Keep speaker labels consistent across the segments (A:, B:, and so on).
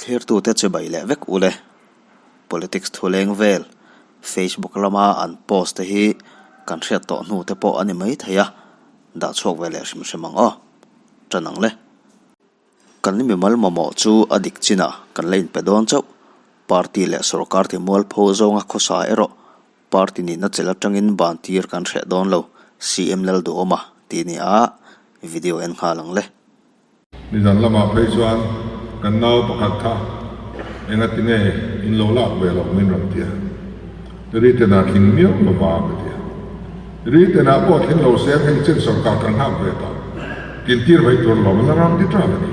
A: Thlirtute chibai leh vek ule. Politics thu leng vel Facebook lama an post te hi kan hriat tawh hnu te pawh a ni mai thei a, dah chhuak ve leh hrim hrim ang aw. Tan ang le. Kan mimal mamawh chu a dik chinah kan la inpe dawn chauh. Party leh sorkar ti mualpho zawnga khawsa erawh Party nihna chelh atangin ban tir kan hreh dawn lo, CM Lalduhawma tih ni a, video en nghal ang le.
B: Nizan lamah phei chuan kan nau pakhat kha engati nge in lo lak ve loh min rawn ti a, Ritenah tling miau lova ka ti a. Ritenah pawh tling lo se heng chen sorkar kan nghak ve tawh, tintir mai tur lawm la ram ti tan a ni.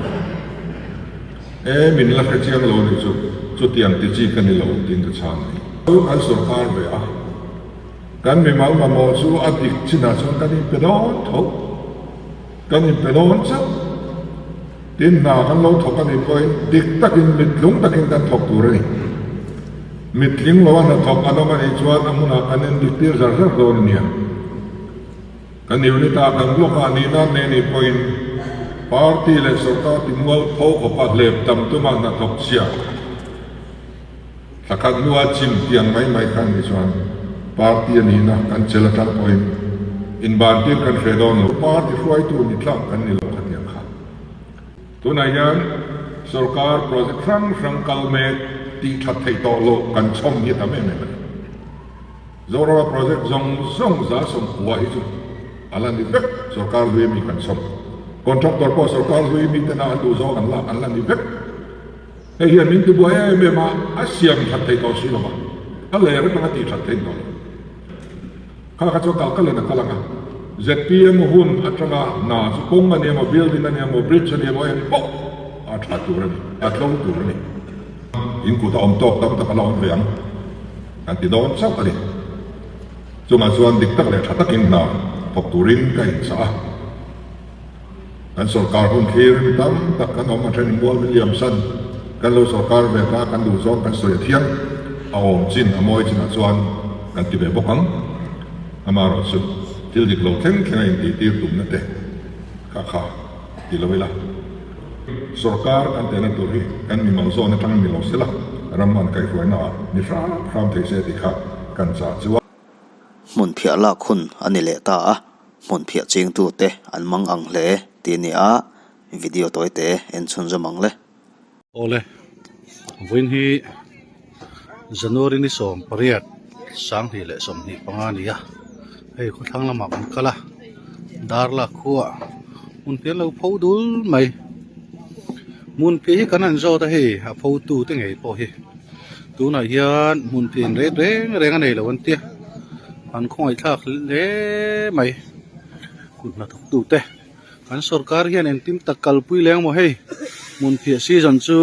B: E min la hre chiang lo nih chu, chutiang ti chi ka ni lo tiin ka chhang a ni. Chu kan sorkar ve a, kan mimal mamawh chu a dik chinah chuan kan inpe dawn tho, kan inpe dawn chauh. Tin hna kan lo thawk a nih pawhin dik takin mittlung takin kan thawk tur a ni. Mittling lo a hnathawk an awm a nih chuan a hmunah kan endik tir zar zar dawn a nia. Kan unit ah kan block ah nihna nen nih pawhin party leh sorkar ti mual pho khawpa hlep tam tuma hnathawk chhia thla khat hnua chim tiang mai mai khan nih chuan party a nihna kan chel atang pawhin inbantir kan hreh dawn lo. Party hruaitu ni tlak kan ni lo khatiang kha. Tunah hian sorkar project hrang hrang kal mek tih that theih tawh loh kan chhawm hi a tam em em a ni. Zorama project zawng zawng 190 hi chu a la ni vek, sorkar hlui mi kan sawm. Contractor pawh sorkar hlui mi tena an duh zawng an lak an la ni vek. Hei hian min tibuai em em a, a siam that thei tawh si lo va, a ler atanga tih that theih tawh lo. Kha kha chuan kal kalin a kal ang a, zpm hun atanga hna chu kawng a ni emaw, building a ni emaw, bridge a ni emaw eng pawh a tha tur a ni, a tlo tur a ni. In kut a awm tawk tam tak a la awm ve ang. Kan ti dawn chauh a ni. Chungah chuan dik tak leh tha takin hna thawk turin ka inchah a. Kan sorkar hun thlir mi tam tak kan awm a then mual min liam san. Kan lo sorkar ve ta kan duh zawng kan sawi a thiang. A awm chin a mawi chinah chuan kan ti ve bawk ang. Amaherawhchu thil dik lo thleng thleng a intihtir tumna te kha kha ti lo ila. Sorkar kan tehna tur hi kan mimal zawn atangin ni lo se la, ram an kaihhruaina ah ni hram hram thei se tih kha kan chah chu a.
A: Hmun phiah lak hun a ni leh ta a, hmun phiah chingtute an mang ang hle tih a ni a, video tawi te en chhunzawm ang le.
C: Awle, vawiin hi January ni 18 2025 a ni a, hei khawthlang lamah kan kal a, Darla khua hmun pian lo pho dul mai, hmun piah hi kan han zawt a hei a pho tu te ngei pawh hi tunah hian hmun pian reng reng reng a nei lo an tia, an khawngaih thlak hle mai kut hnathawk tu te. Kan sorkar hian engtin tak kalpui leng maw hei hmunphiah season chu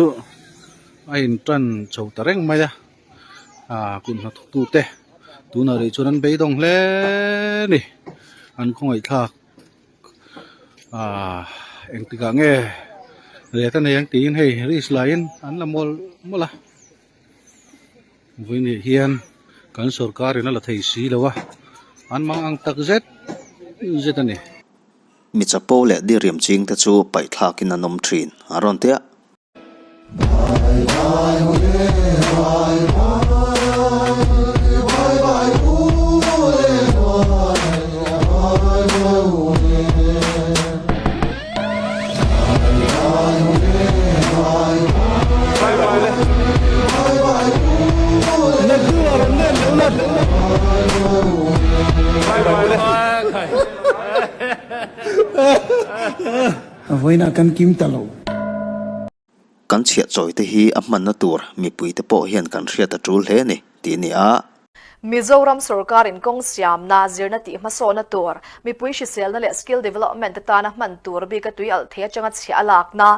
C: a in tan chho ta reng mai a ah kut hnathawk tu te tunah rih chuan an beidawng hle a ni an khawngaih thlak ah engtikah nge let a nei ang tiin hei risk laiin an la mawlh mawlh a. Vawiinah hian kan sorkar in a la thei si lo a, an mang ang tak zet zet a ni.
A: Mi chapo leh diriam ching te chu paih thlakin an awm thin a rawn ti a.
D: Vawiinah kan kim ta lo.
A: Kan chhiah chawi te hi a hmanna tur mipui te pawh hian kan hriat a tul hle a ni tih a ni a.
E: Mizoram sorkarin kawng siamna, zirna tih hmasawhna tur, mipui hriselna leh skill development atana hman tur bika tui alh thei atanga chhiah a lakna,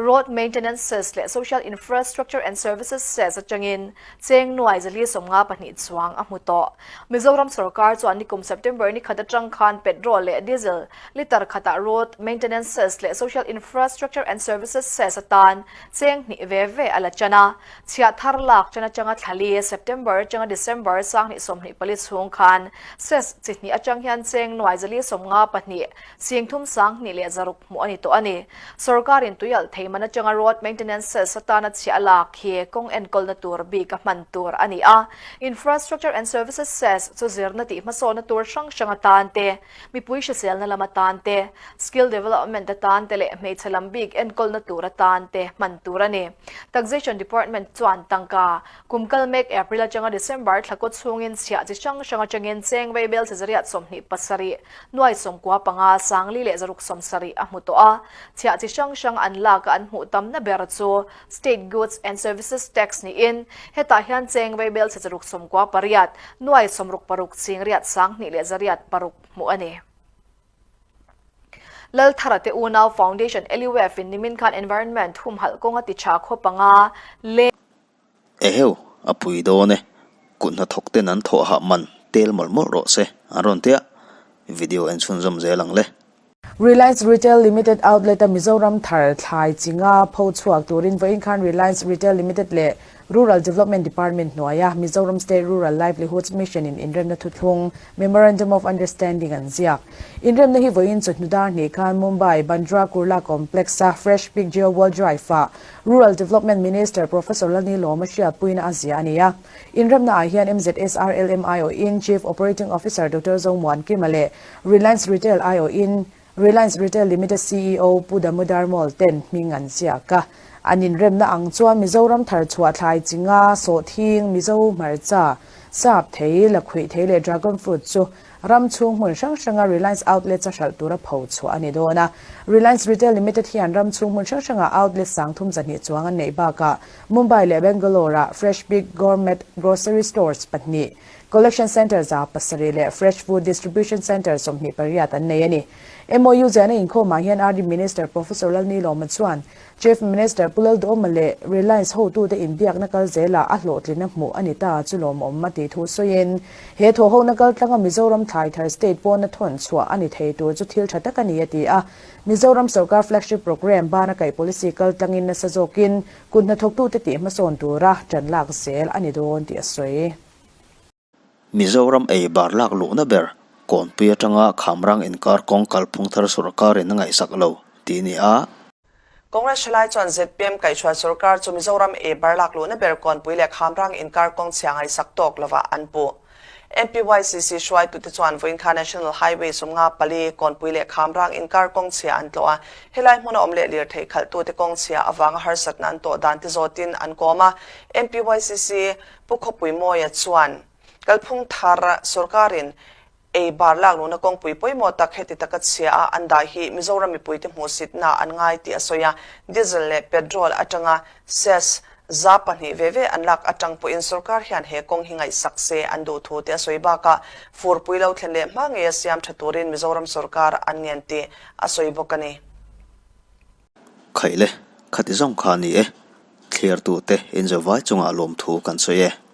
E: Road Maintenance Cess leh Social Infrastructure and Services Cess atangin cheng nuai 452 chuang a hmu tawh. Mizoram sorkar chuan nikum September ni khat atang khan petrol leh diesel litre khatah Road Maintenance Cess leh Social Infrastructure and Services Cess atan cheng hnih ve ve a la chan a. Chhiah thar lak chan atanga thlali, September atanga December 2025. 2024 chhung khan Cess chi hnih atang hian cheng nuai 452 Singthum 2100 hmuh a ni tawh a ni. Sorkarin tui alh thei man atanga road maintenance cess atana chhiah a lak hi kawng enkawlna tur bik a hman tur a ni a. Infrastructure and Services Cess chu zirna tih hmasawnna tur hrang hrang atan te, mipui hriselna lam atan te, skill development atan te leh hmeichhe lam bik enkawlna tur atan te hman tur a ni. Taxation Department chuan tangka kum kal mek April atanga December thla kaw chhungin chhiah chi hrang hrang atangin cheng veibel chi 127 Nuai 95 470 a hmu tawh a, chhiah chi hrang hrang an lak a an hmuh tamna ber chu State Goods and Services Tax niin hetah hian cheng veibel chhe 98 nuai 66 chingriat 2106 hmuh a ni. Lalthara te unau Foundation LUF in nimin khan Environment humhalh kawnga ti tha khaw panga leng.
A: Eheu, a pui dawn e. Kut hnathawk ten an thawh hah man tel mawlh mawlh rawh se, an rawn ti a. Video en chhunzawm zel ang le.
D: Reliance Retail Limited outlet-a Mizoram thar thlai chi nga pho chhuak turin vawiin khan Reliance Retail Limited leh Rural Development Department hnuaia Mizoram State Rural Livelihoods Mission-in inremna thuthlung, Memorandum of Understanding, an ziak. Inremna hi vawiin chawhnu dar hnih khan Mumbai, Bandra Kurla Complex-a Fresh Pick Jio World Drive-ah Rural Development Minister Professor Lani Lawma hriatpuina a ziah a ni a. Inremna ah hian MZSRLM aiawhin Chief Operating Officer Doctor Zomuan Kima leh Reliance Retail aiawhin Reliance Retail Limited ceo Pu Damodar Mall ten hming an ziak a. An inremna ang chuan Mizoram thar chhuah thlai chi nga, sawhthing, Mizo hmarcha, sap thei, lakhuih thei leh dragon fruit chu Ram chhung hmun hrang hranga Reliance Outlets a hralh tura pho chhuah a ni dawn a. Reliance Retail Limited hian ram chhung hmun hrang hrangah outlet 32 chuang an neih bakah Mumbai leh Bangalore-ah Fresh Pick Gourmet Grocery Stores pahnih, Collection Centre 700 leh Fresh Food Distribution Centre 28 an nei a ni. MOU ziahna inkhawmah hian RD Minister Professor Lalnilawma chuan Chief Minister Pu Lalduhawma leh Reliance hotute inbiakna kal zelah a hlawhtlina hmuh a ni ta chu lawmawm a tih thu sawiin, he thawhhona kaltlanga Mizoram thlai thar state pawna thawn chhuah a ni thei tur chu thil tha tak a ni a ti a. Mizoram sorkar flagship programme bana kaih policy kaltlangin nasa zawkin kut hnathawktute tih hmasawn tura ṭan lak zel a ni dawn tih a sawi.
A: Mizoram ei bar lak luhna ber Kawnpui atanga Khamrang inkar kawng kalphung thar sorkarin a ngaihsak lo tih a ni a.
F: Congress thalai chuan zpm kaihhruai sorkar chu Mizoram ei bar lak luhna ber Kawnpui leh Khamrang inkar kawng chhia ngaihsak tawk lovah an puh. MPYCC hruaitute chuan vawinkha National Highway 54 Kawnpui leh Khamrang inkar kawng chhia an tlawh a, helai hmuna awm leh lirthei khalhtute kawng chhia avanga harsatna an tawh dan te zawtin an kawm a. MPYCC Pu Khawpui Mawia chuan kalphung thar sorkarin ei bar lak luhna kawngpui pawimawh tak heti taka chhia a an dah hi Mizoram mipuite hmuhsitna an ngai tih a sawi a, diesel leh petrol atanga cess 2% ve ve an lak atang pawhin sorkar hian he kawng hi ngaihsak se an duh thu te a sawi bakah furpui lo thlen leh hma ngeia siam tha turin Mizoram sorkar an ngen tih a sawi bawk a ni.
A: Khaih le, khati zawng kha a ni e. Thliartute inzawvai chungah lawmthu kan sawi e.